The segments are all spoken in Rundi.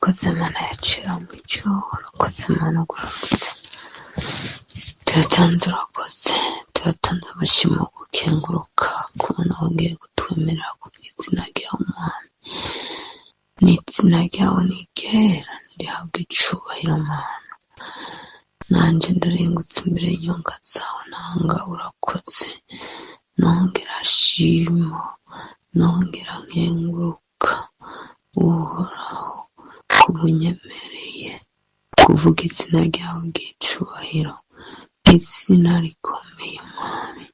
Urakoze Mana yacu yo mu ijuru, urakoze Mana ugororotse. Tuyatanze urakoze, tuyatanze amashimo yo gukenguruka kubona wongeye kutwemerera kuvuga izina ryawe Mwami. N'izina ryawe ni iryera, nirihabwe icubahiro Mana. Nanje ndarengutse imbere y'inyonga zawe nanga urakoze, nongera shima, nongera nkenguruka Uhoraho kuba unyemereye kuvuga izina ryawe ry'icubahiro, izina rikomeye Mwami,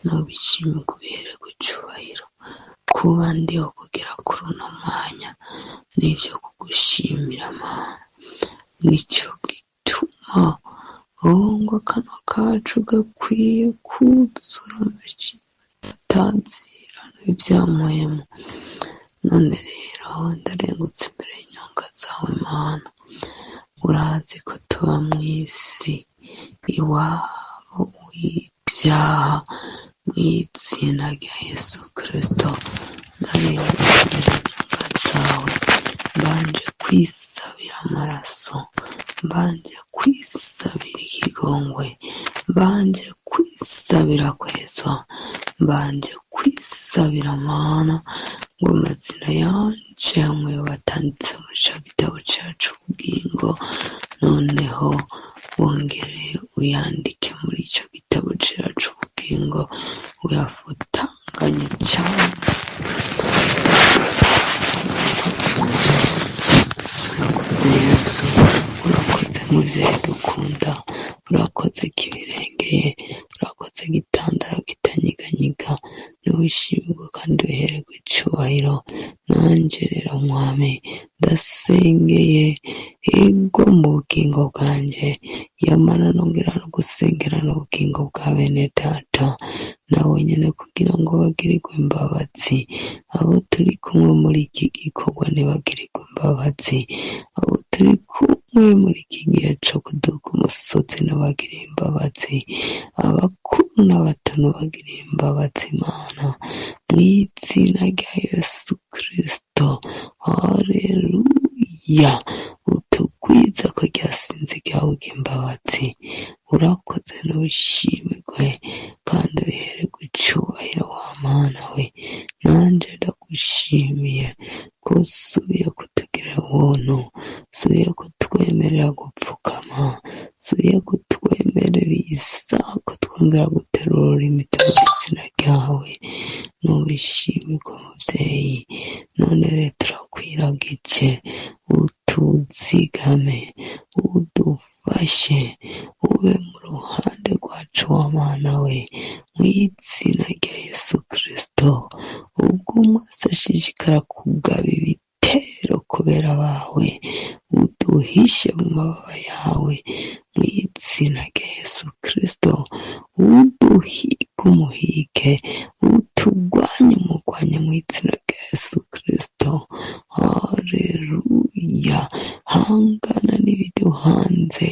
nubishime kubihererwa icubahiro. Kuba ndiho kugera kuri uno mwanya nivyo kugushimira Mana, nico gituma ngo akanwa kacu gakwiye kuzura amashimwe atazirano ivyamuyemo. None rero ndarengutse imbere y'inyonga zawe Mana, urazi ko tuba mw'isi iwabo w'ivyaha, mw'izina rya Yesu Kristo ndarengutse imbere y'inyonga zawe, mbanje kwisabira amaraso, mbanje kwisabira ikigongwe, mbanje kwisabira kwezwa, mbanje kwisabira Mana ngo amazina yanje amwe batanditse mu ca gitabo cacu ubugingo, noneho wongere uyandike muri ico gitabo cacu ubugingo, uyafutanganye cane. Urakoze Yesu, urakoze muvyeyi dukunda, urakoze kibirengeye, urakoze gitandara kitanyiganyiga, n'ubishimirwe kandi ubihererwe icubahiro. Nanje rero Mwami ndasengeye ego mu bugingo bwanje, yamara nongera no gusengera n'ubugingo bwa bene data, nabo nyene kugira ngo bagirirwe imbabazi, abo turi kumwe muri iki gikorwa ntibagirirwe imbabazi, abo turi kumwe muri iki gihe co kuduga umusozi ntibagiriwe imbabazi, abakuru n'abato ntibagiriwe imbabazi Mana, mw'izina rya Yesu Kristo, haleluya. Utugwiza ko ryasinze ryawe imbabazi, urakoze n'ubishimirwe kandi ubihererwe icubahiro wa Mana we. Nanje ndagushimiye ko usubiye kutugirira ubuntu, usubiye kutwemerera gupfukama, usubiye kutwemerera iyi saha ko twongera guterura ururimi tuvuga izina ryawe. Nubishimirwe muvyeyi. None rero turakwiragije, utuzigame, udufashe, ube mu ruhande rwacu wa Mana we, mw'izina rya Yesu Kristo. Ubwo umwese ashishikara kugaba ibitero kubera bawe, uduhishe mu mababa yawe, mw'izina rya Yesu Kristo. Uduhige umuhige, utugwanye umugwanye, mw'izina rya Yesu Kristo. Haleluya. Hangana n'ibiduhanze,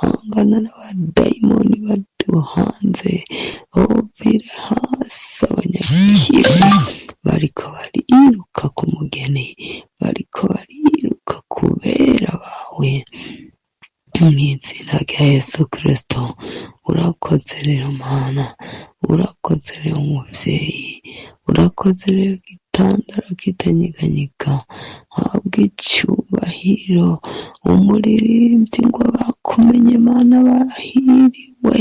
hangana n'abadayimoni baduhanze, ovire hasi abanyakibi bariko bariruka ku mugeni, bariko bariruka kubera bawe, mw'izina rya Yesu Kristo. Urakoze rero Mana, urakoze rero muvyeyi, urakoze rero gitandara kitanyiganyiga, habwa icubahiro. Umuririmbyi ngo abakumenye Mana barahiriwe,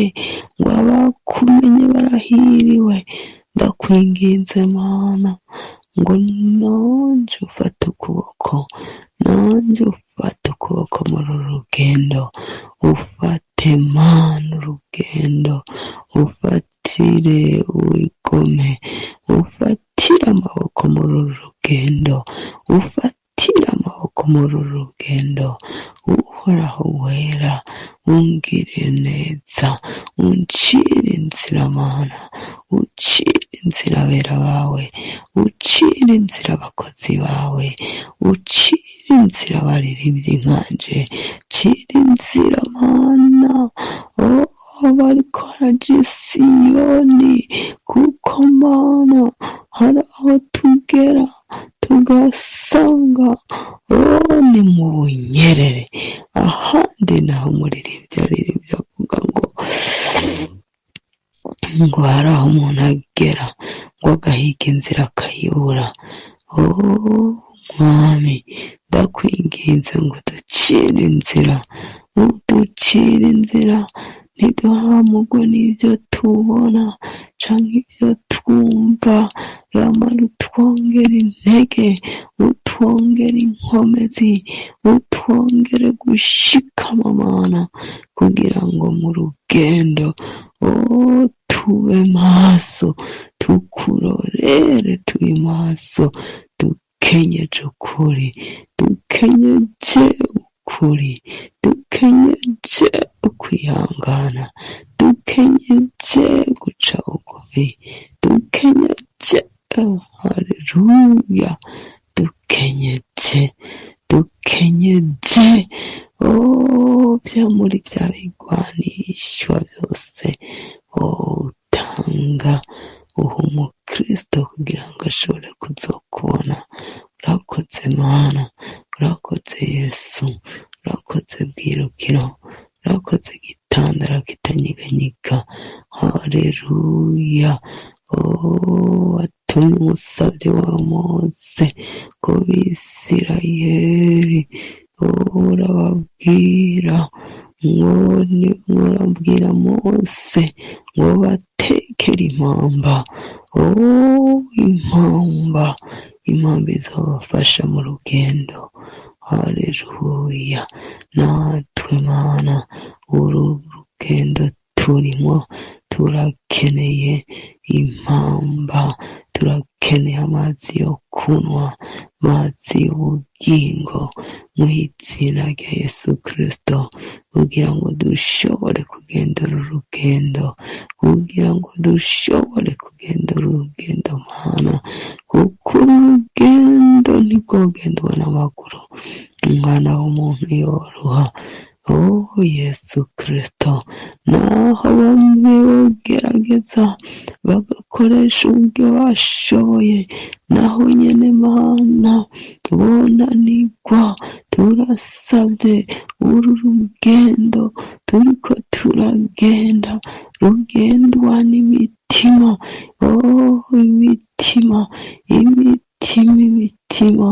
ngo abakumenye barahiriwe. Ndakwinginze Mana ngo nanje ufate ukuboko, nanje ufate ukuboko muri uru rugendo, ufate Mana urugendo, ufatire wigome, ufatire amaboko muri uru rugendo, ufatire amaboko muri uru rugendo. Uhoraho wera, ungirire neza, uncire inzira Mana, ucire inzira abera bawe, ucire inzira abakozi bawe, ucire inzira abaririmbyi nkanje, cira inzira Mana, oh, bariko baraja i Siyoni, kuko Mana hari aho tugera tugasanga, oh, Ni mu bunyerere. Ahandi naho umuririmbyi aririmbye avuga ngo hari aho umuntu agera ngo agahiga inzira akayibura. Oh Mwami, ndakwinginze ngo uducire inzira, uducire inzira, ntiduhamugwe n'ibyo tubona canke ibyo twumva, yamara utwongere intege, utwongere inkomezi, utwongere gushikama Mana, kugira ngo mu rugendo tube maso, tukurorere turi maso, dukenyeje ukuri, dukenyeje ukuri, dukenyeje ukwihangana, dukenyeje guca bugufi, dukenyeje, haleluya, dukenyeje, dukenyeje bya muri bya bigwanishwa byose utanga uha umukristo kugira ngo ashobore kuzokubona. Urakoze Mana, urakoze Yesu, urakoze bwirukiro, urakoze gitandara kitanyiganyiga. Haleluya. Watumye umusabyi wa Mose ku Bisirayeli, urababwira ngo murabwira Mose ngo batekere impamba. Impamba, impamba izabafasha mu rugendo. Haleluya. Natwe Mana, uru rugendo turimo turakeneye impamba, turakeneye amazi yo kunywa, amazi y'ubugingo mu izina rya Yesu Kristo, kugira ngo dushobore kugenda uru rugendo, kugira ngo dushobore kugenda uru rugendo Mana, kuko uru rugendo ntirwogendwa n'amaguru, umwana w'umuntu yoroha. Yesu Kristo, naho bamwe bogerageza bagakoresha uburyo bashoboye, naho nyene Mana bonanirwa. Turasabye uru rugendo turiko turagenda rugendwa n'imitima, imitima, imitima, imitima.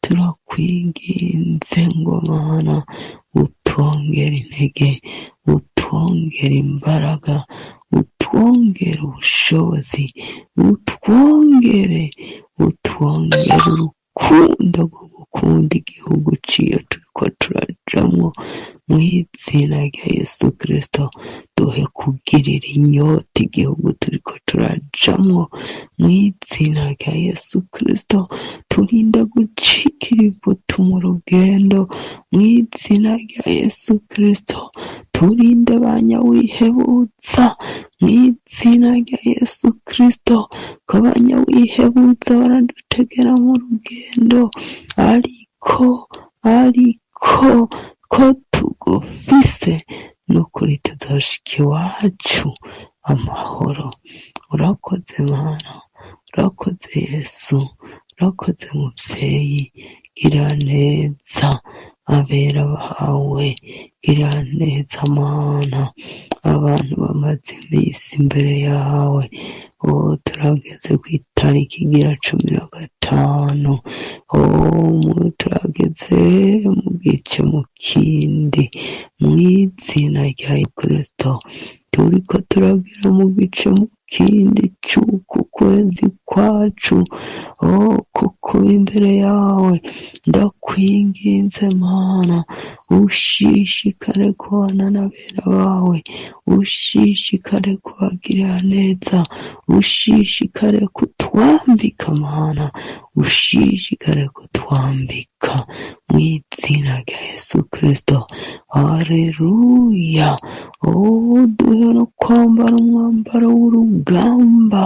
Turakwinginze ngo Mana utwongere intege, utwongere imbaraga, utwongere ubushobozi, utwongere urukundo rwo gukunda igihugu ciyo turiko turajamwo mu izina rya Yesu Kristo. Duhe kugirira inyota igihugu turiko turajamwo mu izina rya Yesu Kristo. Turinde gucikira ivutu mu rugendo mu izina rya Yesu Kristo. Turinde ba nyawihebutsa mu izina rya Yesu Kristo, ko ba nyawihebutsa baradutegera mu rugendo, ariko ko tugufise n'ukuri tuzoshika iwacu amahoro. Urakoze Mana, urakoze Yesu, urakoze muvyeyi, gira neza abera bawe, gira neza Mana, abantu bamaze iminsi imbere yawe. Turageze kw'itariki igira 15, turageze mu gice mu kindi mu izina rya Kristo. Turiko turagera mu gice mu kindi c'uku kwezi kwacu, kuko imbere yawe ndakwinginze Mana, ushishikare kubana n'abera bawe, ushishikare kubagirira neza, ushishikare kutwambika Mana, ushishikare kutwambika mu izina rya Yesu Kristo. Haleluya. Duhe no kwambara umwambaro w'urugamba,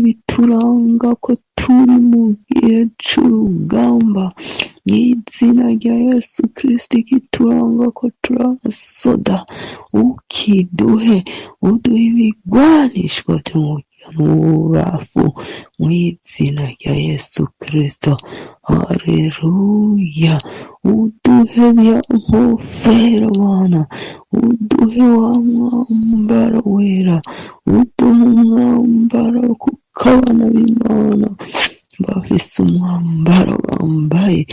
bituranga ko turi mu gihe c'urugamba mu izina rya Yesu Kristo. Igituranga ko turi abasoda, ukiduhe, uduhe ibigwanishwa vyo mu mu bubafu, mu izina rya Yesu Kristo. Haleluya. Uduhe ya nkofero Mana, uduhe wa mwambaro wera, uduhe umwambaro, kuko abana b'Imana bafise umwambaro bambaye.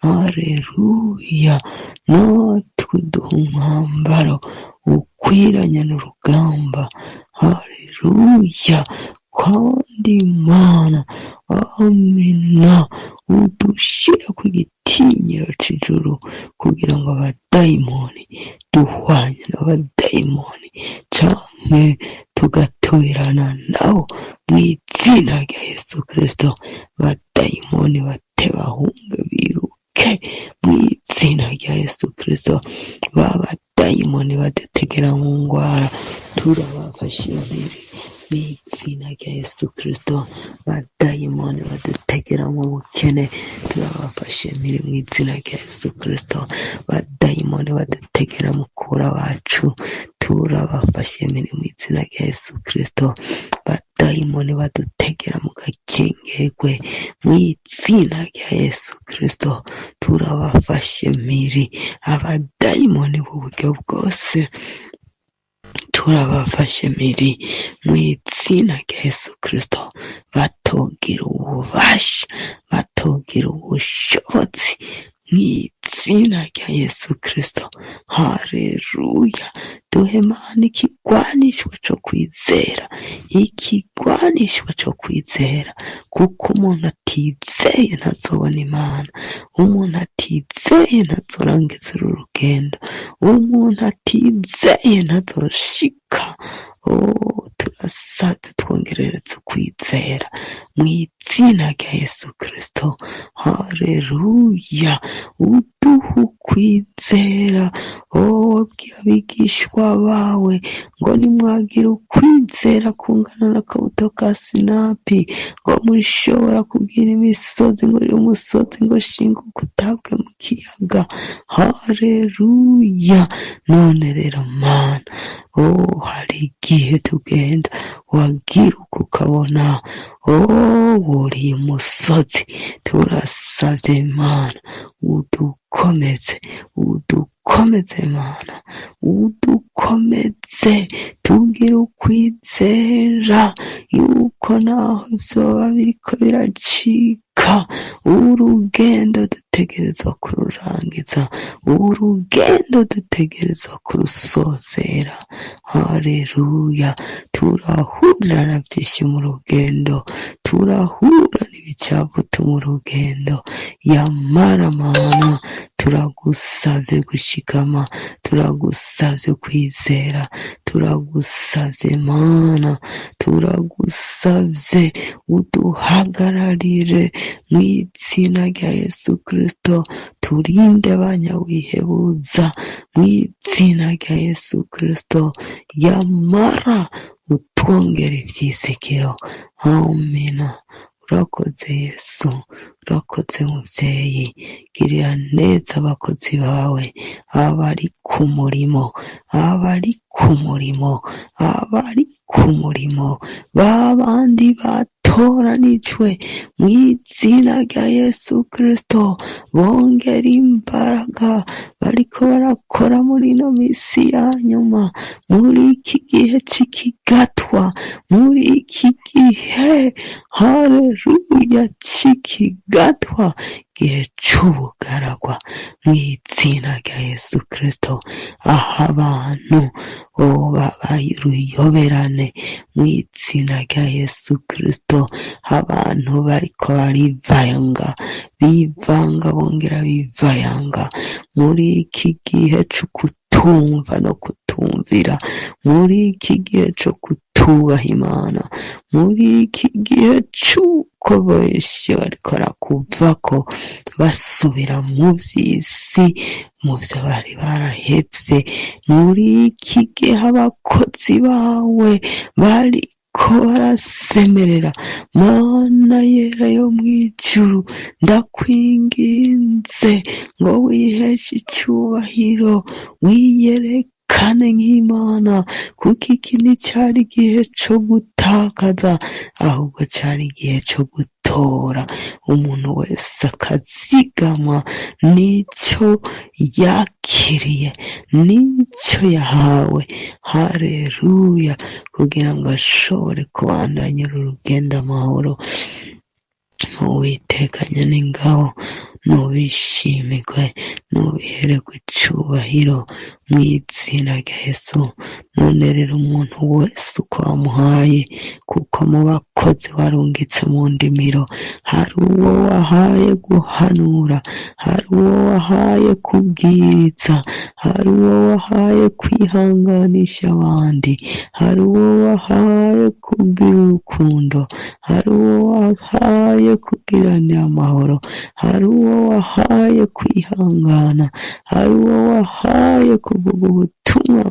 Haleluya. Natwe uduhe umwambaro ukwiranye n'urugamba. Haleluya. Kandi Mana, amina, udushire ku gitinyiro c'ijuru, kugira ngo abadayimoni duhwanye n'abadayimoni canke tugatubirana nabo mu izina rya Yesu Kristo. Abadayimoni bate bahunge biruke mu izina rya Yesu Kristo. Babadayimoni badutegera mu ngwara, turabafashe imbere mu izina rya Yesu Kristo. Badayimoni badutegera mu bukene, turabafashe imbere mu izina rya Yesu Kristo. Badayimoni badutegera mu kura bacu, turabafashe imbere mu izina rya Yesu Kristo. Badayimoni badutegera mu gakengerwe, mu izina rya Yesu Kristo turabafashe miri. Abadayimoni b'uburyo bwose turabafashe miri mu izina rya Yesu Kristo. Batogira ububasha, batogira ubushobozi mu izina rya Yesu Kristo. Haleluya. Duhe Mana ikigwanishwa co kwizera, ikigwanishwa co kwizera, kuko umuntu atizeye ntazobona Imana, umuntu atizeye ntazorangiza uru rugendo, umuntu atizeye ntazoshika. Oh, turasabye twongerereze ukwizera mu izina rya Yesu Kristo. Haleluya. Uduhe ukwizera. Oh, wabwiye abigishwa bawe ngo nimwagira ukwizera kungana n'akabuto ka sinapi, ngo mushobora kubwira imisozi ngo uyu musozi ngo shinguka utabwe mu kiyaga. Haleluya. None rero Mana, oh, hari igihe tugenda wagiruka ukabona, oh, wuriye umusozi. Turasabye Imana udukomeze, udukomeze Mana, udukomeze tugire ukwizera yuko naho vyoba biriko biracika, urugendo dutegerezwa kururangiza, urugendo dutegerezwa kurusozera. Haleluya. Turahurira na vyinshi mu rugendo, turahura n'ibicavutu mu rugendo. Yamara Mana, turagusavye gushikama, turagusavye kwizera, turagusavye Mana, turagusavye uduhagararire mu izina rya Yesu Kristo. Turinde abanyawihebuza mu izina rya Yesu Kristo. Yamara utwongere ivyizigiro. Amina. Urakoze Yesu, urakoze muvyeyi. Girira neza abakozi bawe, abari ku murimo, abari ku murimo, abari ku murimo, babandi batoranijwe mu izina rya Yesu Kristo, bongera imbaraga bariko barakora muri ino misi ya nyuma, muri iki gihe c'ikigatwa, muri iki gihe, haleluya, c'ikigatwa, gihe c'ubugaragwa, mu izina rya Yesu Kristo. Aho abantu babaye uruyoberane mu izina rya Yesu Kristo, abantu bariko barivanga, bivanga bongera bivayanga muri iki gihe co kutumva no kutumvira, muri iki gihe co kutubaha Imana, muri iki gihe c'uko benshi bariko barakuvako basubira mu vy'isi, mu vyo bari barahevye. Muri iki gihe abakozi bawe bariko barasemerera, Mana yera yo mw'ijuru, ndakwinginze ngo wiheshe icubahiro, wiyereke Kane nk'Imana, kuko iki nticari igihe co gutakaza, ahubwo cari igihe co gutora. Umuntu wese akazigama n'ico yakiriye, n'ico yahawe. Haleluya! Kugira ngo ashobore kubandanya uru rugendo amahoro. Uwiteka n'ingabo nubishimirwe, nubihererwe icubahiro mu izina rya Yesu. None rero umuntu wese uko wamuhaye, kuko mu bakozi warungitse mu ndimiro hari uwo wahaye guhanura, hari uwo wahaye kubwiriza, hari uwo wahaye kwihanganisha abandi, hari uwo wahaye kugira urukundo, hari uwo wahaye kugiranira amahoro, hari uwo wahaye kwihangana, hari uwo wahaye kuvuga ubutumwa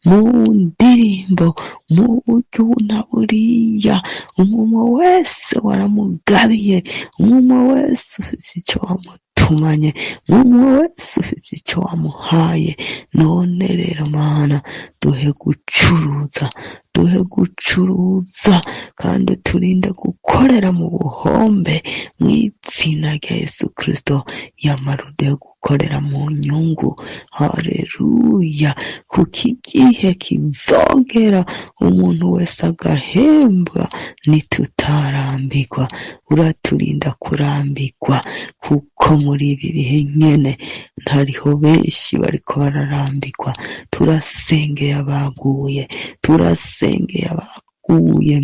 mu ndirimbo, mu buryo ubu na buriya. Umuntu wese waramugabiye, umuntu wese ufite icyo wamutumanye, umuntu wese ufite icyo wamuhaye. None rero Mana, duhe gucuruza, duhe gucuruza, kandi turinde gukorera mu buhombe mu izina rya Yesu Kristo. Yamara uduhe gukorera mu nyungu. Haleluya! Kuko igihe kizogera umuntu wese agahembwa nitutarambirwa. Uraturinda kurambirwa, kuko muri ibi bihe nyene hariho benshi bariko bararambirwa. Turasengeye abaguye, turasengeye abaguye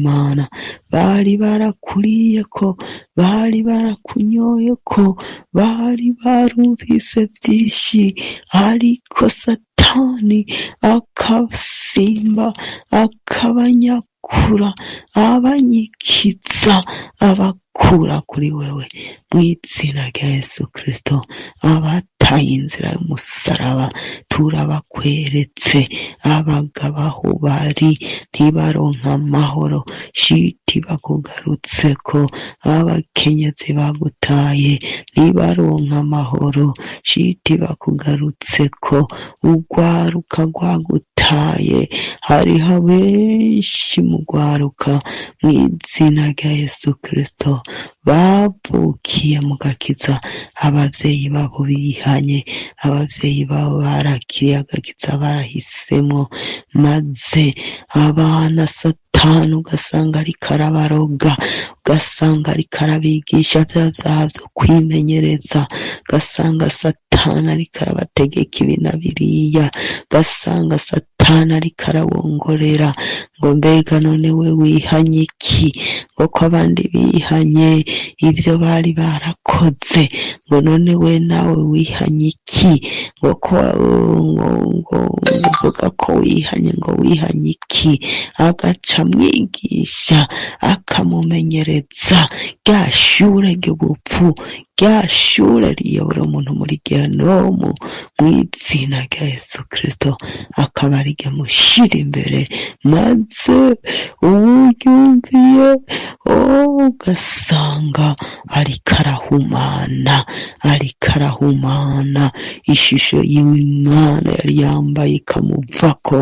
Mana, bari barakuriye ko, bari barakunyoye ko, bari barumvise byinshi, ariko Satani akasimba akabanyakura, abanyikiza, abakura kuri wewe mu izina rya Yesu Kristo. Abataye inzira y'umusaraba turabakweretse, abagabo aho bari ntibaronka amahoro, shiti bakugarutseko, abakenyezi bagutaye ntibaronka amahoro, shiti bakugarutseko, urwaruka rwagutaye, hariho benshi mu rwaruka mu izina rya Yesu Kristo bavukiye mu gakiza, abavyeyi babo bihanye, abavyeyi babo barakiriye agakiza, barahisemo, maze abana Satani ugasanga ariko arabaroga, ugasanga ariko arabigisha vya vyaha vyo kwimenyereza, ugasanga Satani ariko arabategeka ibi na biriya, ugasanga Satani ariko arabongorera ngo mbega none we wihanye iki, ngo ko abandi bihanye ivyo bari barakoze, ngo none we nawe wihanye iki, ngo ko ngo uvuga ko wihanye, ngo wihanye iki. Agaca amwigisha, akamumenyereza rya shure ry'ubupfu, rya shure riyobora umuntu muri gehinomu mu izina rya Yesu Kristo, akaba ariryo amushira imbere, maze uwuryumviye ugasanga ariko arahumana, ariko arahumana. Ishusho y'Imana yari yambaye ikamuvako,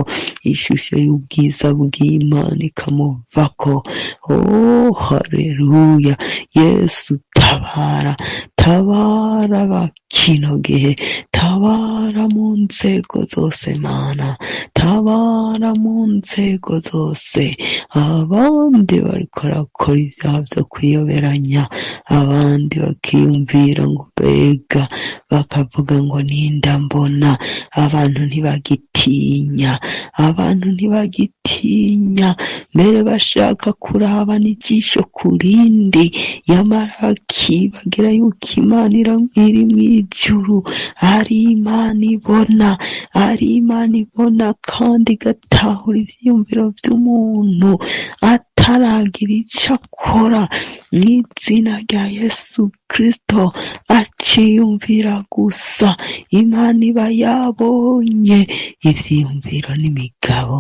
ishusho y'ubwiza bw'Imana ikamuvako. Oh, haleluya! Yesu tabara, tabara bakino gihe, tabara mu nzego zose Mana, tabara mu nzego zose. Abandi bariko barakora ivyaha vyo kwiyoberanya, abandi bakiyumvira ngo mbega, bakavuga ngo ninda mbona. Abantu ntibagitinya, abantu ntibagitinya, mbere bashaka kurabana ijisho ku rindi, yamara bakibagira yuko Imana iri mw'ijuru, ari Imana ibona, ari Imana ibona kandi Uratahura ivyiyumviro vy'umuntu ataragira ico akora. Mw'izina rya Yesu Kristo, aciyumvira gusa, Imana iba yabonye ivyiyumviro n'imigabo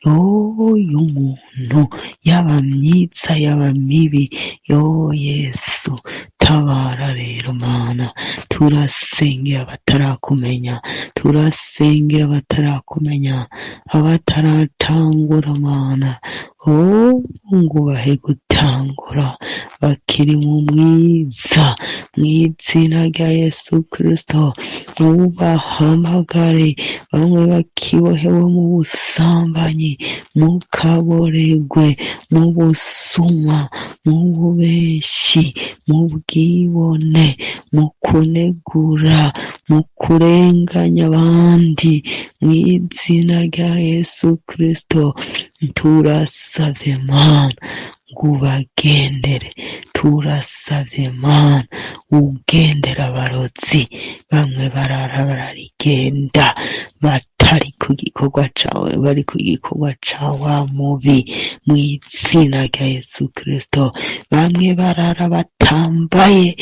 y'umuntu, yaba myiza yaba mibi. Yo Yesu, tabara rero Mana. Turasengera abatarakumenya, turasengera abatarakumenya, abataratangura Mana, ngo ubahe gutangura bakiri mu mwiza. Mw'izina rya Yesu Kristo, ubahamagare bamwe bakibohewe mu busambanyi, mu kaboregwe, mu busuma, mu bubeshi, mu bwibone, mu kunegura, mu kurenganya abandi. Mw'izina rya Yesu Kristo, turasavye Mana ngo ubagendere, turasavye Mana ugendera abarozi, bamwe barara bararigenda batari ku gikorwa cawe, bari ku gikorwa ca wa mubi. Mw'izina rya Yesu Kristo, bamwe barara batambaye,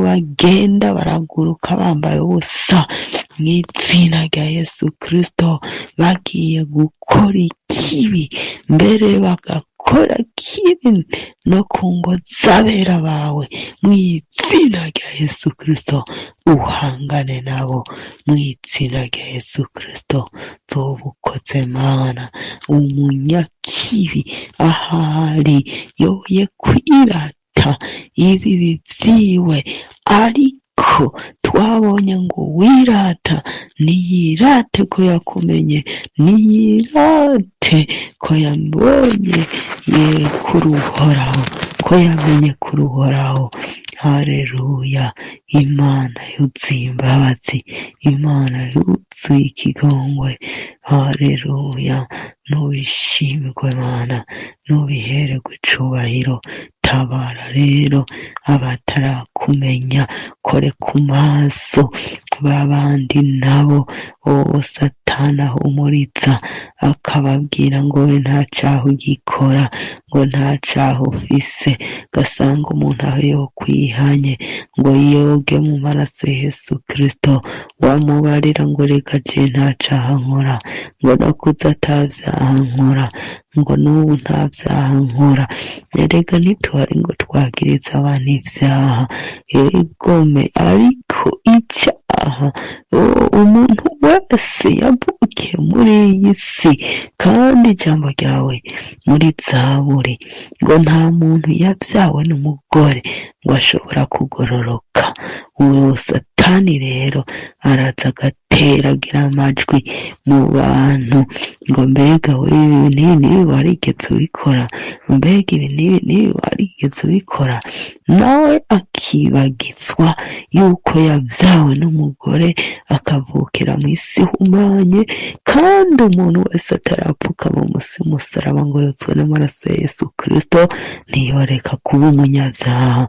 bagenda baraguruka bambaye ubusa. Mw'izina rya Yesu Kristo, bagiye gukora ikibi, mbere bagakora kibi no ku ngo z'abera bawe. Mw'izina rya Yesu Kristo, uhangane nabo. Mw'izina rya Yesu Kristo, zobukoze Mana. Umunyakibi ahari yoye kwirata ibibi vyiwe, ariko twabonye ngo wirata niyirate ko yakumenye, niyirate ko yabonye ye kuruhoraho, ko yamenye kuruhoraho. Haleluya! Imana yuzuye imbabazi, Imana yuzuye ikigongwe. Haleluya! Nubishimirwe Mana, nubihererwe icubahiro. Tabara rero abatarakumenya, kore ku maso babandi nabo Satani ahumuriza akababwira ngo we nta caha ugikora, ngo nta caha ufise. Gasanga umuntu aho yokwihanye ngo yoge mu maraso ya Yesu Kristo, wamubarira ngo reka je nta caha nkora, ngo nakuze ata vyaha nkora, ngo n'ubu nta vyaha nkora. Erega ntituhari ngo twagirize abantu ivyaha, egome, ariko icaha umuntu wese yavukiye muri iyi si, kandi ijambo ryawe muri Zaburi ngo nta muntu yavyawe n'umugore ngo ashobora kugororoka. Uwo Satani rero araza agateragira amajwi mu bantu ngo mbega we ibi n'ibi n'ibi warigeze ubikora, mbega ibi n'ibi n'ibi warigeze ubikora, nawe akibagizwa yuko yavyawe n'umugore akavukira mw'isi ihumanye, kandi umuntu wese atarapfukama musi y'umusaraba ngo yotswe n'amaraso ya Yesu Kristo ntiyoreka kuba umunyavyaha.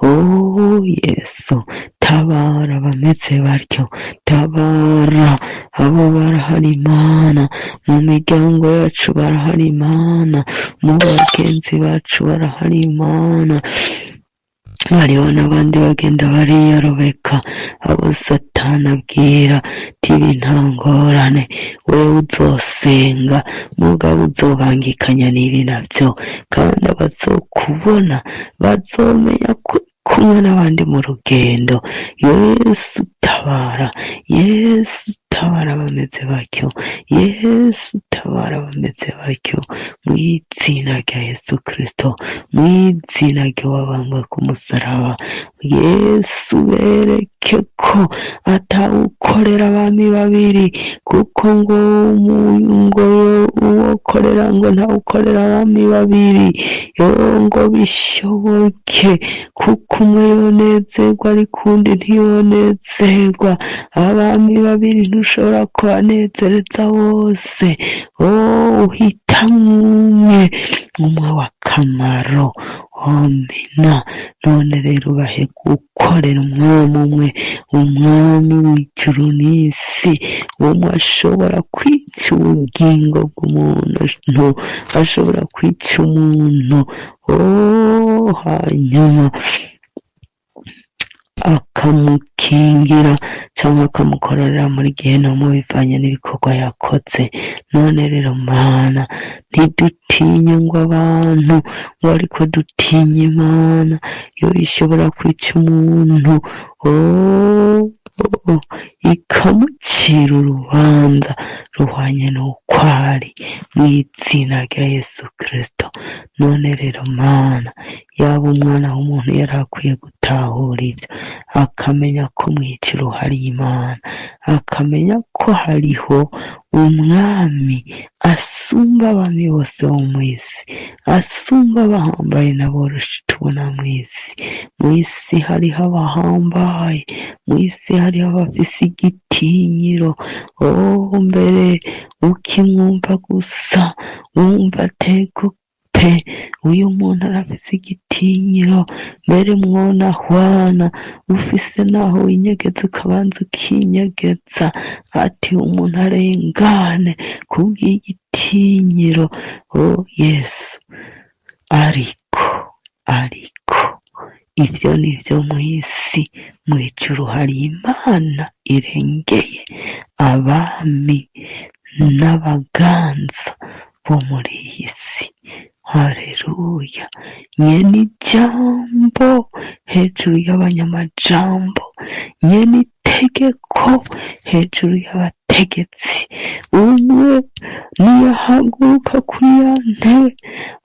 Oh Yesu, tabara abameze batyo, tabara abo barahari Imana, mu miryango yacu barahari Imana, mu bagenzi bacu barahari Imana. Hariho n'abandi bagenda bariyarobeka, abo Satani abwira tibi nta ngorane, wewe uzosenga mugabo uzobangikanya n'ibi navyo, kandi abazokubona bazomenya ko kumwe n'abandi mu rugendo. Yesu tabara, Yesu tabara abameze batyo, Yesu tabara abameze batyo, mw'izina rya Yesu Kristo, mw'izina ry'uwabambwe ku musaraba. Yesu bereke ko atawukorera abami babiri, kuko ngo ngo uwokorera ngo ntawukorera abami babiri, yo ngo bishoboke, kuko umwe yonezerwa ariko uwundi ntiyonezerwa. Abami babiri ntushobora kubanezereza bose. Oh, uhitamwo umwe, umwe w'akamaro. Amina. None rero bahe gukorera umwami umwe, umwami w'ijuru n'isi, umwe ashobora kwica ubugingo bw'umuntu, ashobora kwica umuntu. Oh, hanyuma akamukingira cyangwa akamukorera muri gehinomu bivanye n'ibikorwa yakoze. None rero Mana, ntidutinye ngo abantu, ngo ariko dutinye Imana yo ishobora kwica umuntu, oh, ikamucira urubanza ruhwanye n'uko ari, mu izina rya Yesu Kristo. None rero Mana, yaba umwana w'umuntu yari akwiye gutahura ibyo, akamenya ko mu ijuru hari Imana, akamenya ko hariho umwami asumba abami bose bo mu isi, asumba abahambaye n'aboroshe tubona mu isi. Mu isi hariho abahambaye, mu isi hariho abafise igitinyiro. Oh, mbere ukimwumva gusa wumva ateko pe, uyu muntu arafise igitinyiro. Mbere mwona hwana ufise naho winyegeza ukabanza ukinyegeza, ati umuntu arengane kubw'igitinyiro. Oh Yesu, ariko ivyo nivyo mw'isi. Mw'ijuru hari Imana irengeye abami n'abaganza bo muri iyi si. Haleluya. Nyene ijambo hejuru y'abanyamajambo, nyene itegeko hejuru y'abategetsi. Umwe niyahaguruka kuri ya ntebe,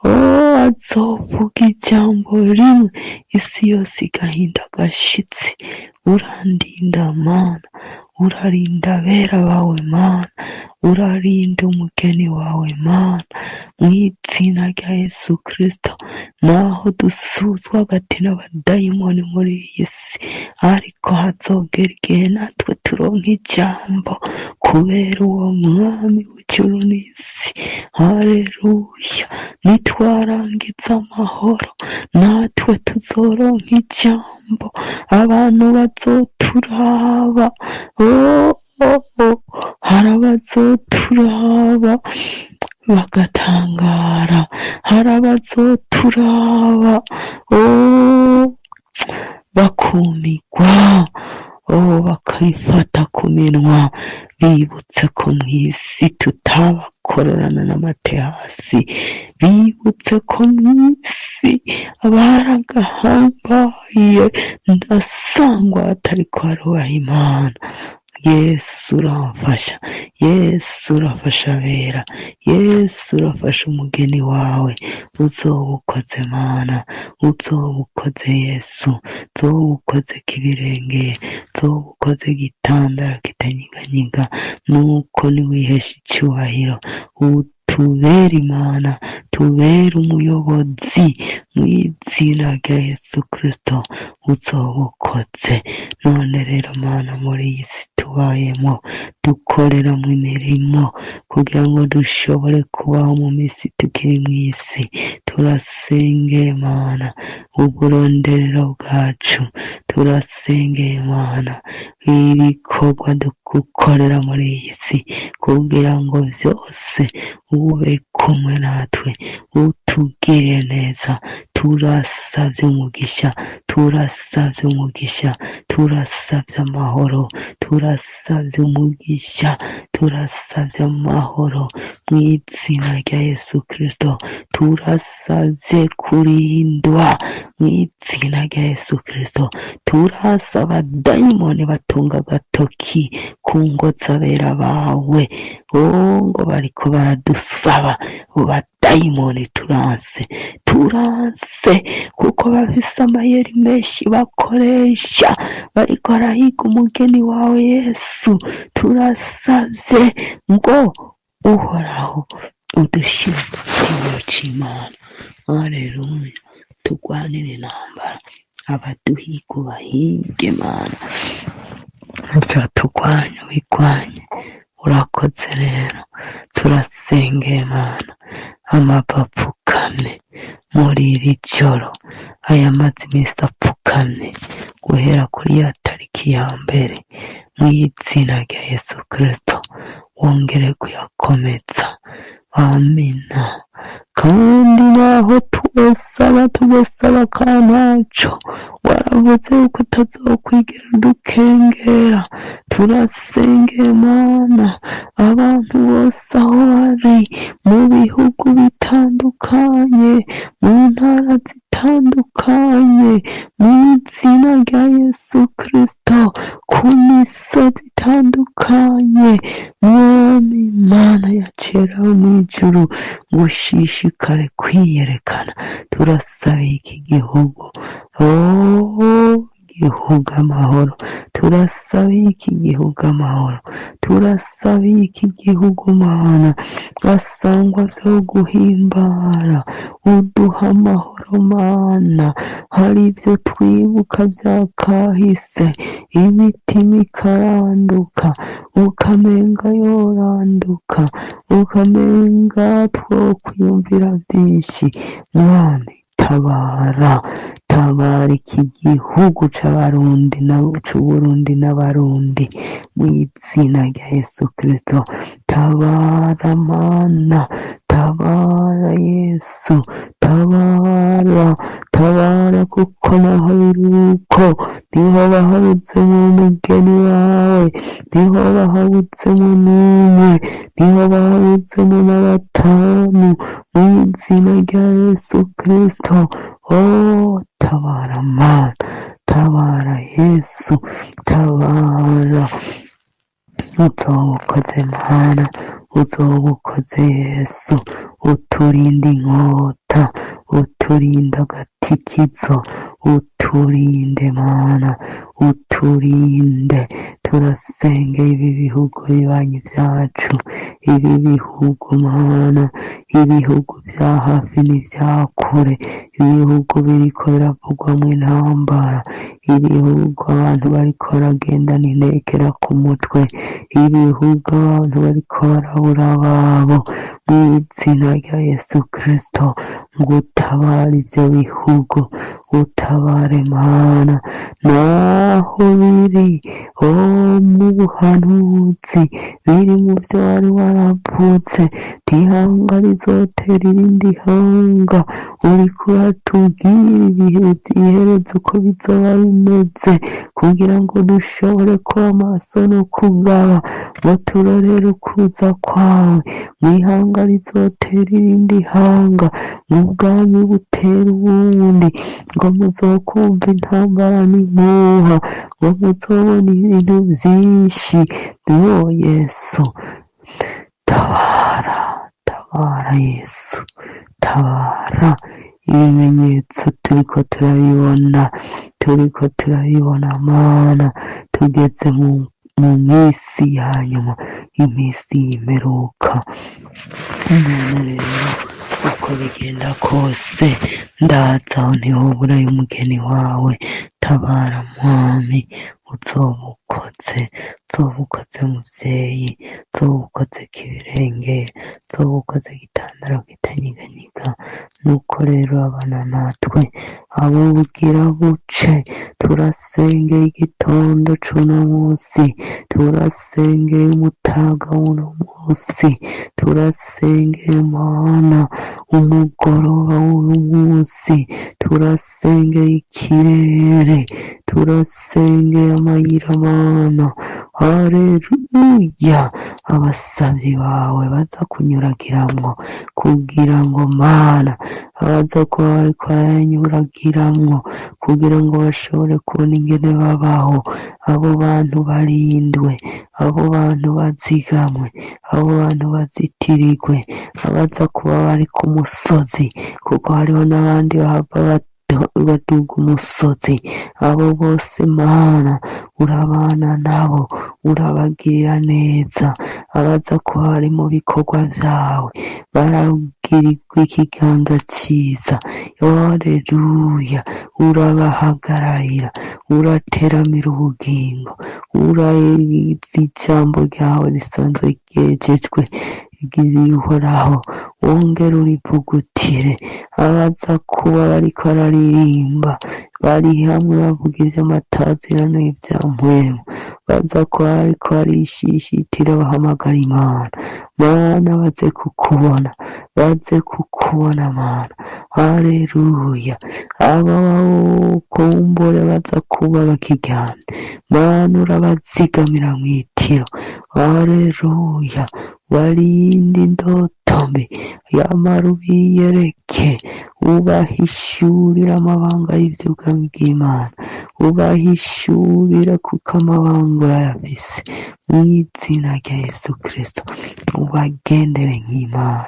oh, azovuga ijambo rimwe, isi yose igahinda agashitsi. Urandinda Mana, urarinda abera bawe Mana, urarinda umugeni wawe Mana, mu izina rya Yesu Kristo. Naho dusuzwa hagati n'abadayimoni muri iyi si, ariko hazogera igihe natwe turonka ijambo kubera uwo mwami w'ijuru n'isi. Haleluya. Nitwarangiza amahoro, natwe tuzoronka ijambo, abantu bazoturaba. Oh, oh, oh. Hari abazoturaba bagatangara, hari abazoturaba, oh, bakumigwa, oh, bakabifata ku minwa, bibutse ko mw'isi tutabakorerana n'amate hasi, bibutse ko mw'isi baragahambaye ndasangwa atariko barubaha Imana. Yesu uramfasha, Yesu urafasha abera, Yesu urafasha umugeni wawe. Uzoba ukoze Mana, uzoba ukoze Yesu, uzoba ukoze kibirengeye, uzoba ukoze gitandara kitanyiganyiga. Nuko niwihesha icubahiro, utubere Imana, tubere umuyobozi mu izina rya Yesu Kristo. Uzoba ukoze. None rero Mana, muri iyi si tubayemo, dukoreramo imirimo kugira ngo dushobore kubaho mu minsi tukiri mw'isi. Turasengeye Mana uburonderero bwacu, turasengeye Mana ibikorwa dukorera muri iyi si, kugira ngo vyose ube kumwe natwe, utugirire neza. Turasavye umugisha, turasavye umugisha, turasavye amahoro, turasavye umugisha, turasavye amahoro mu izina rya Yesu Kristo. Turasavye kurindwa mu izina rya Yesu Kristo. Turasaba dayimoni batunga agatoki ku ngo z'abera bawe, oh, ngo bariko baradusaba. Badayimoni turanse, turanse kuko bafise amayeri menshi bakoresha, bariko barahiga umugeni wawe Yesu. Turasavye ngo Uhoraho udushire mu gitinyiro c'Imana. Haleluya. Turwanire intambara, abaduhiga ubahige Mana, ivyaturwanya wigwanye. Urakoze rero, turasengeye Mana, amavi apfukamye muri iri joro, aya maze iminsi apfukamye guhera kuri ya tariki ya mbere, mu izina rya Yesu Kristo wongere kuyakomeza. Amina. Kandi naho twosaba tugasaba kantaco, waravuze yuko utazokwigera udukengera. Turasengeye Mana, abantu bose aho bari mu bihugu bitandukanye, mu ntara zitandukanye, mu izina rya Yesu Kristo, ku misozi itandukanye, Mwami Mana ya kera yo mw'ijuru, ngo ushishikare kwiyerekana. Turasabiye iki gihugu, oh gihugu amahoro, turasabiye iki gihugu amahoro, turasabiye iki gihugu Mana, basangwa vyo guhimbara, uduha amahoro Mana. Hari ibyo twibuka vya kahise, imitima ikaranduka, ukamenga yoranduka, ukamenga twokwiyumvira vyinshi. Mwami tabara, tabara iki gihugu c'Abarundi c'Uburundi n'Abarundi mu izina rya Yesu Kristo. Tabara Mana, tabara Yesu, tabara, tabara, kuko naho biri uko niho bahabutsemo umugeni wawe, niho bahabutsemo n'umwe, niho bahabutsemo na batanu, mu izina rya Yesu Kristo. Oh tabara Mana, tabara Yesu, tabara. Uzoba ukoze Mana, uzoba ukoze Yesu, uturinde inkota, uturinde agatikizo, uturinde Mana, uturinde. Turasengeye ibi bihugu bibanyi vyacu, ibi bihugu Mana, ibihugu vya hafi n'ivya kure, ibihugu biriko biravugwamwo intambara, ibihugu abantu bariko baragendana intekera ku mutwe, ibihugu abantu bariko barabura ababo, mu izina rya Yesu Kristo, ngo utabare ivyo bihugu, utabare Mana, naho biri mu buhanuzi, biri mu vyo wari waravuze, ntihanga rizotera irindi hanga. Uriko uratubwira ibihe vy'iherezo uko bizoba bimeze, kugira ngo dushobore kuba maso no kugaba, ngo turorere ukuza kwawe. Mw'ihanga rizotera irindi hanga, mu bwami butera ubundi, ngo muzokumva intambara n'impuha, ngo muzobona ibintu vyinshi. Yo Yesu, tabara, tabara Yesu, tabara. Ibimenyetso turiko turabibona, turiko turabibona Mana, tugeze mu minsi ya nyuma, iminsi y'imperuka. None rero uko bigenda kose, ndaza aho ntihoburayo umugeni wawe. Tabara Mwami, uzoba ukoze, uzoba ukoze muvyeyi, uzoba ukoze kibirenge, uzoba ukoze gitandara kitanyiganyiga. Nuko rero abana natwe abo bugira buce, turasengeye igitondo c'uno munsi, turasengeye umutaga w'uno munsi, turasengeye Mana umugoroba w'uyu munsi, turasengeye ikirere, turasengeye amayira Mana. Haleluya, abasavyi bawe baza kunyuragiramwo, kugira ngo Mana abaza kuba bariko baranyuragiramwo, kugira ngo bashobore kubona ingene babaho. Abo bantu barindwe, abo bantu bazigamwe, abo bantu bazitirigwe, abaza kuba bari ku musozi, kuko hariho n'abandi bahava baduga umusozi, abo bose Mana urabana nabo, urabagirira neza. Abaza kuba bari mu bikorwa vyawe baragirirwa ikiganza ciza. Haleluya, urabahagararira, urateramira ubugingo, urazi ijambo ryawe risanzwe ryejejwe rihoraho, wongere urivugutire. Abaza kuba bariko bararirimba bari hamwe bavuga ivy'amatazirano n'ivya mpwemu, baza kuba bariko barishishitira bahamagara Imana. Mana baze kukubona, baze kukubona Mana. Haleluya. Aba kumbure baza kuba bakiryamye, Mana urabazigamira mw'itiro. Haleluya. Barinde indoto mbi, yamara ubiyereke, ubahishurire amabanga y'ivy'ubwami bw'Imana, ubahishurire kuko amabanga urayafise. Mw'izina rya Yesu Kristo ubagendere nk'Imana,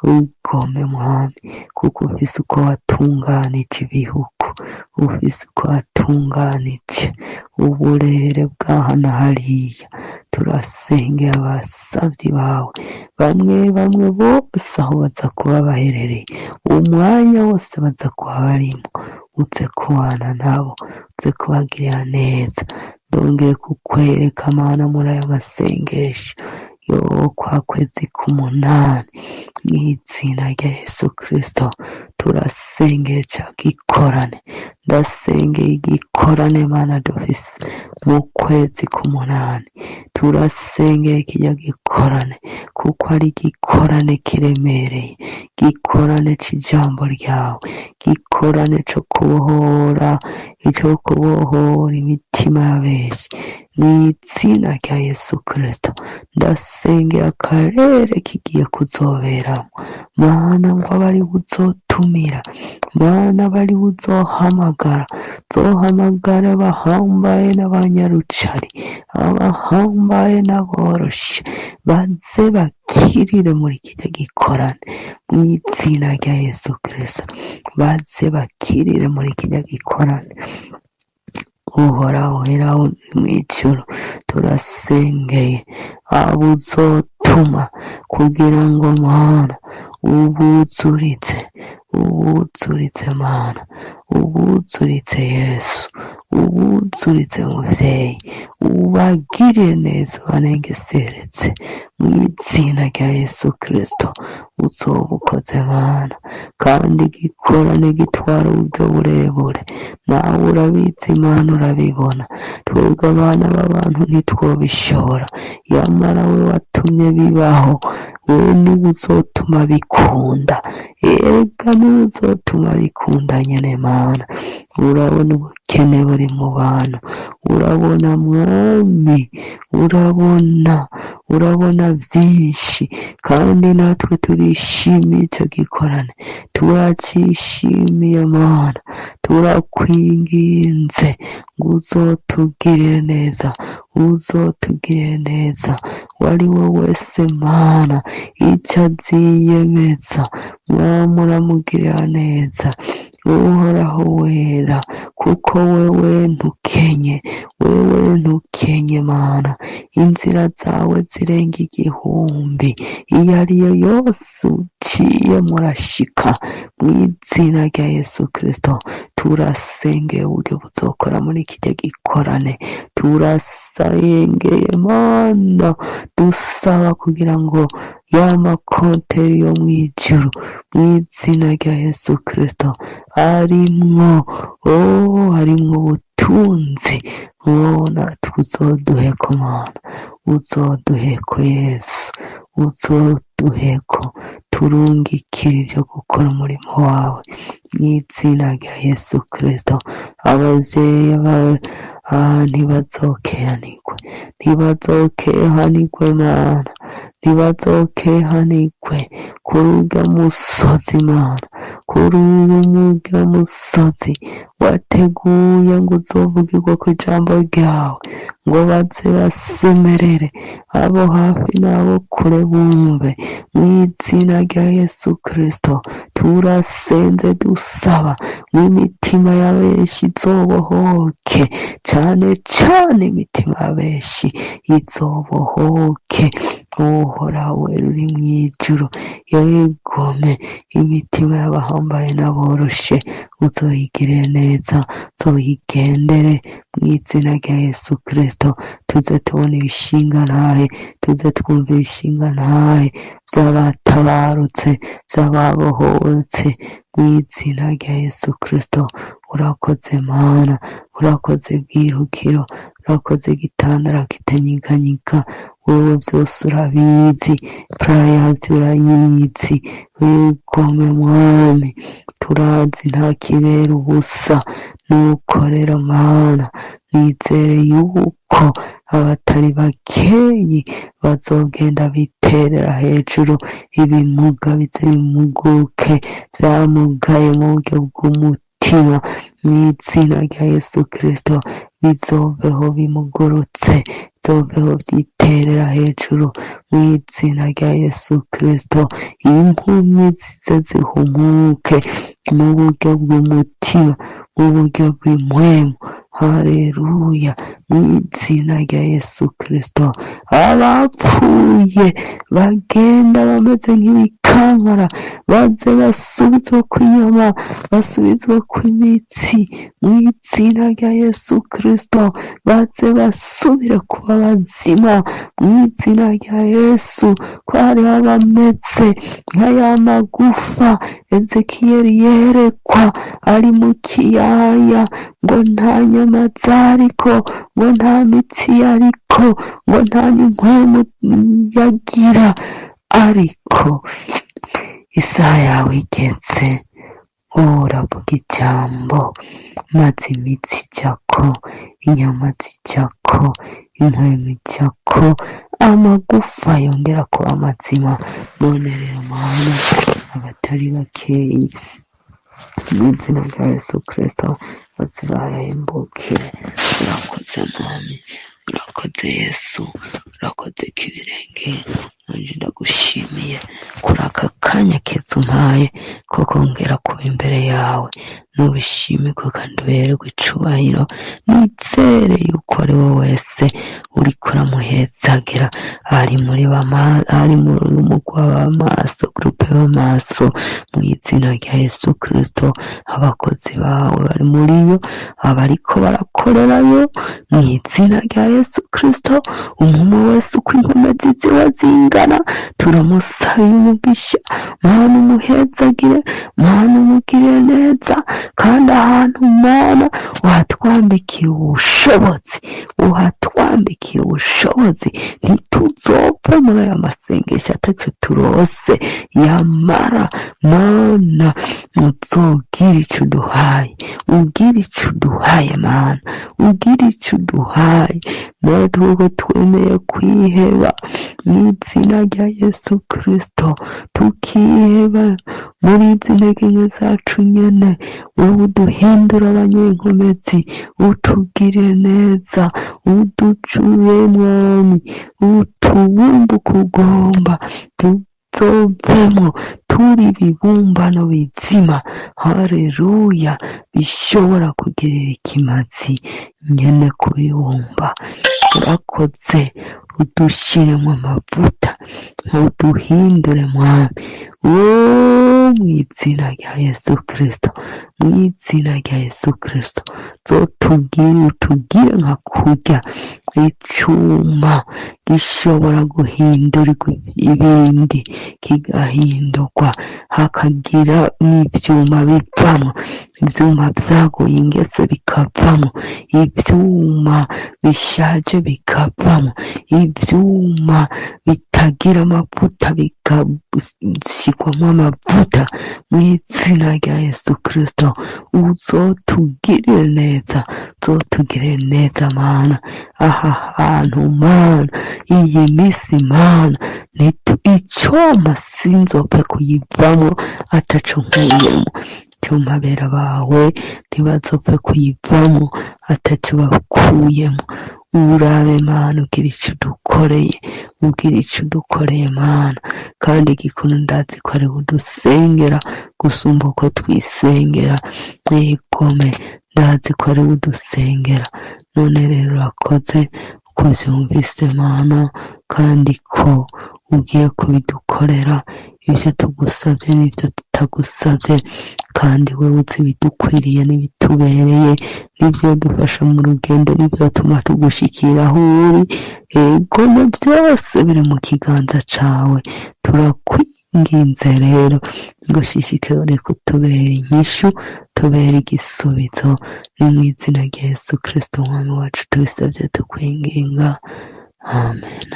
ugome Mwami, kuko ufise uko watunganije ibihugu, ufise uko watunganije uburere bw'aha na hariya. Turasengera abasavyi bawe bamwe bamwe bose aho baza kuba baherereye, umwanya wose baza kuba barimo, uze kubana nabo, uze kubagirira neza. Ndongeye kukwereka Mana muri aya masengesho yo kwa kwezi k'umunani, mw'izina rya Yesu Kristo turasengeye ca gikorane, ndasengeye igikorane Mana dufise mu kwezi k'umunani, turasengeye kirya gikorane kuko ari igikorane kiremereye, gikorane c'ijambo ryawe, gikorane co kubohora, ico kubohora imitima ya benshi. Mw'izina rya Yesu Kristo ndasengeye akarere kigiye kuzoberamwo, Mana ngo abari buzotumira, Mana bari buzohamagara, zohamagara abahambaye n'abanyarucari, abahambaye n'aboroshe, baze bakirire muri kirya gikorane. Mw'izina rya Yesu Kristo baze bakirire muri kirya gikorane. Uhoraho heraho mw'ijuru turasengeye abo uzotuma kugira ngo Mana ubuzuritse, ubuzuritse Mana, ubuzuritse Yesu, ubuzuritse muvyeyi, ubagirire neza ubanengeseretse. Mw'izina rya Yesu Kristo uzoba ukoze Mana, kandi igikorane gitwara uburyo burebure, nawe urabizi Imana urabibona, twebwe abana b'abantu ntitwobishobora, yamara we watumye bibaho, wewe niwe uzotuma bikunda, erega niwe uzotuma bikunda nyene Mana. Urabona ubukene buri mu bantu, urabona Mwami, urabona, urabona vyinshi, kandi natwe turishimiye ico gikorane, turacishimiye Mana, turakwinginze ngo uzotugirire neza, uzotugirire neza. Uwari we wese Mana ico aziyemeza, Mwami uramugirira neza. Uhoraho wera, kuko wewe ntukenye, wewe ntukenye Mana, inzira zawe zirenga igihumbi, iyo ariyo yose uciye murashika. Mw'izina rya Yesu Kristo turasengeye uburyo buzokora muri kirya gikorane, turasengeye Mana, dusaba kugira ngo ya makonteri yo mw'ijuru, mw'izina rya Yesu Kristo arimwo, oh harimwo ubutunzi, oh natwe uzoduheko Mana, uzoduheko Yesu, uzoduheko, turungikire ivyo gukora umurimo wawe. Mw'izina rya Yesu Kristo abavyeyi ntibazokehanirwe, ntibazokehanirwe Mana, ntibazokehanirwe kuri urya musozi Mana, Kuri uyu murya musozi wateguye ngo uzovugirwe ku ijambo ryawe, ngo baze basemerere abo hafi n'abo kure bumve. Mu izina rya Yesu Kristo turasenze dusaba ngo imitima ya benshi izobohoke, cane cane imitima ya benshi izobohoke. Uhoraho wera uri mw'ijuru, yegome imitima y'abahambaye n'aboroshe uzoyigirire neza, uzoyigendere mu izina rya Yesu Kristo. Tuze tubona ibishingantahe, tuze twumva ibishingantahe vy'abatabarutse, vy'ababohotse mu izina rya Yesu Kristo. Urakoze Mana, urakoze bwirukiro, urakoze gitandara kitanyiganyiga, wewe vyose urabizi, plan yavyo urayizi. Wigome Mwami, turazi nta kibera ubusa. Nuko rero Mana, nizere yuko abatari bakeyi bazogenda biterera hejuru, ibimuga bize bimuguke vyamugaye mu buryo bw'umutima, mw'izina rya Yesu Kristo bizoveho bimugurutse, bizoveho vyiterera hejuru mw'izina rya Yesu Kristo. Impumyi zize zihumuke mu buryo bw'umutima, mu buryo bw'impwemu. Haleluya, mw'izina rya Yesu Kristo. Abapfuye bagenda bameze nk'ibikankara, baze basubizwe kw'inyama, basubizwe kw'imitsi mw'izina rya Yesu Kristo. Baze basubire kuba bazima mw'izina rya Yesu. Ko hariho abameze nka ya magufa Ezekiyeli yerekwa ari mu kiyaya, ngo nta nyama zariko, ngo nta mitsi yariko, ngo nta n'impwemu yagira, ariko isaha yawe igeze uravuga ijambo, maze imitsi ijako, inyama zijako, impwemu ijako, amagufa yongera kuba mazima. None rero Mana, abatari bakeyi mw'izina rya Yesu Kristo baze bahembukire. Urakoze Mwami, urakoze Yesu, urakoze kibirenge. Nanje ndagushimiye kuri aka kanya keza umpaye ko kongera kuba imbere yawe. Nubishimirwe kandi ubererwe icubahiro. Nizere yuko ari we wese uriko uramuhezagira ari muri ari muri uyu mugwi w'amaso, groupe w'amaso, mw'izina rya Yesu Kristo. Abakozi bawe bari muriyo, abariko barakorerayo mw'izina rya Yesu Kristo. Umuntu wese uko inkomezi ziwe zingana, turamusabiye umugisha. Mana umuhezagire, Mana umugirire neza, kandi ahantu Mana uhatwambikiye ubushobozi, uhatwambikiye ubushobozi, ntituzopfe muri aya masengesho ataco turose. Yamara Mana uzogira ico uduhaye, ugira ico uduhaye Mana, ugira ico uduhaye. Natwe twemeye kwiheba mw'izina rya Yesu Kristo, tukiheba muri izi ntege nke zacu nyene. Wewe uduhindura abanyenkomezi, utugire neza, uducure Mwami, utubumbe uko ugomba, tuzovemwo turi ibibumbano bizima, haleluya, bishobora kugirira ikimazi nyene kubibumba. Urakoze, udushiremwo amavuta, uduhindure Mwami, mw'izina rya Yesu Kristo, mw'izina rya Yesu Kristo. Zotugire, utugire nka kurya icuma gishobora guhindurwa ibindi, kigahindurwa hakagira n'ivyuma bivamwo, ivyuma vyaguye ingese bikavamwo, ivyuma bishaje bikavamwo, ivyuma bitagira amavuta bigashikwamwo amavuta mw'izina rya Yesu Kristo. Uzotugirire neza, uzotugirire neza Mana. Aha hantu Mana, iyi misi Mana, Icompa sinzopfe kuyivamo ataco nkuyemo. Icompa abera bawe ntibazopfe kuyivamo ataco bakuyemo. Urabe Mana, ugira ico udukoreye, ugira ico udukoreye Mana, kandi igikuru ndazi ko ari udusengera gusumba uko twisengera. Mwigome, ndazi ko ari udusengera. None rero urakoze kuvyumvise Mana, kandi ko ugiye kubidukorera ibyo tugusabye n'ibyo tutagusabye, kandi wowe uzi ibidukwiriye n'ibitubereye, n'ibyo dufasha mu rugendo, n'ibyo tuma tugushikira aho uri. Ego, mu byose biri mu kiganza cawe. Turakwinginze rero ngo shishikare kutubera inyishu, tubere igisubizo. Ni mu izina rya Yesu Kristo Umwami wacu tubisabye tukwinginga, amen.